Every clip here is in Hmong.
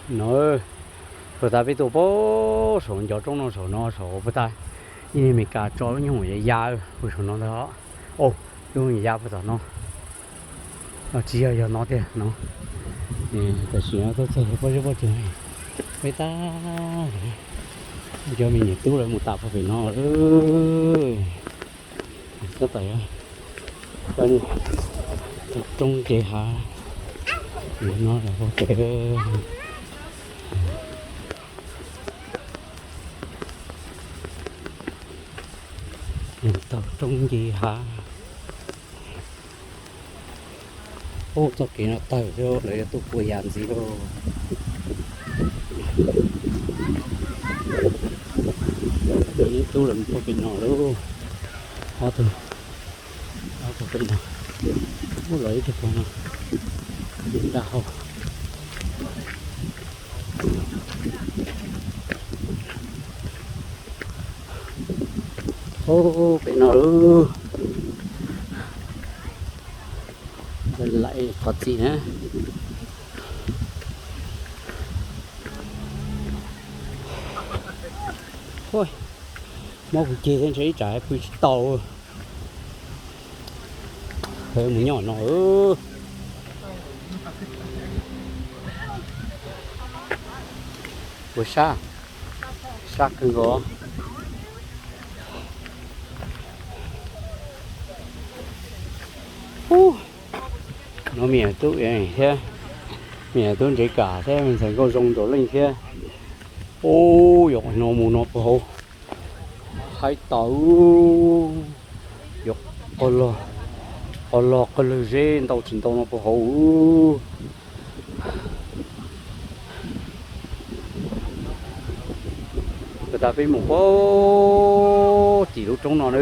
No, puag ta peb tuaj pab saum ncov roob no, saum no saum puag ta ib niag Meskas tso lub nyuag ya ya puag saum no ntag. Lub nyuag ya puag tom no. Tsis yog, yog no tiag no. Tam sim no tuaj txog pob zeb pob tsuas peb tag. Cov me niam tub lawv mus tas puag pem no lawm. Tab tom cov roob nce hav no los ua pem. Taug roob nce hav. Ub, txoj kev no tawg xwb, lawv yuav tuaj puas yas ntxiv lauj. Cov niam tub lawv mus puag pem no lauj. Ob tug, ob tug pem no. Ub, los ib tug puag no, nrag hauv. Ub, pem no lauj. Laim qhov txim na. Mob kuv ceg thiab, ntshe ib tsam pw tsis tau. Mus nyob no. Ua sab, sab kawg nkaus. Ub, no me nyuam tub thiab, me nyuam tub Ntsev Kam thiab me ntxhais Nkauj Zoo Nraug Leej thiab. Ub, yuav no mus no puag hauv. Haib tas, yuav qog log, qog log qawg lawg zeb ntau tsis ntau no puag hauv. Puag ta peb mus puag tim lub roob no na.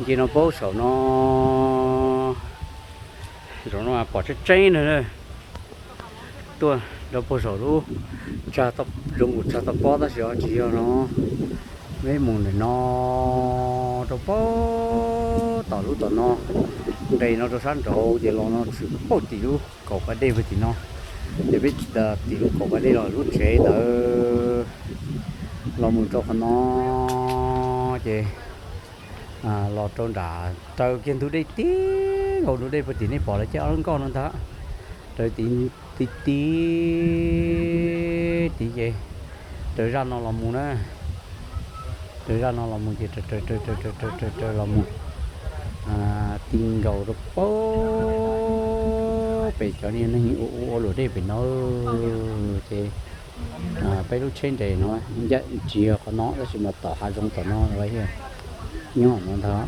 Nce no puag saum no, zaum no pom tseeb tseeb na. Tuaj rau puag saum lub, zoo nkaus tsag toj pob tab sis tsis yog no. Peb mus ntawm no rau puag tom lub tom no, nqes no rau sab nraud ces los no tshwm puag tim lub kaum pas dej puag tim no. Ces peb tsis tas tim lub kaum pas dej los lub tsev ntawd los mus rau qhov no ces los rau nram raws kiag ntug dej tib nkaus, ntug dej puag tim nej pom lawv caij ob lub nkoj no ntag. Raws tid, tid tid tid ces raws zaj no los mus na. Raws zaj no los mus ces raws raws raws raws raws raws los mus ti nkaus rau puag pem cov niag neeg ua ua luam dej pem no. Ces peb lub tsheb nres no ncaj tsis yog qhov no tab sis mas tom hav zoov tom no, nyob no ntag.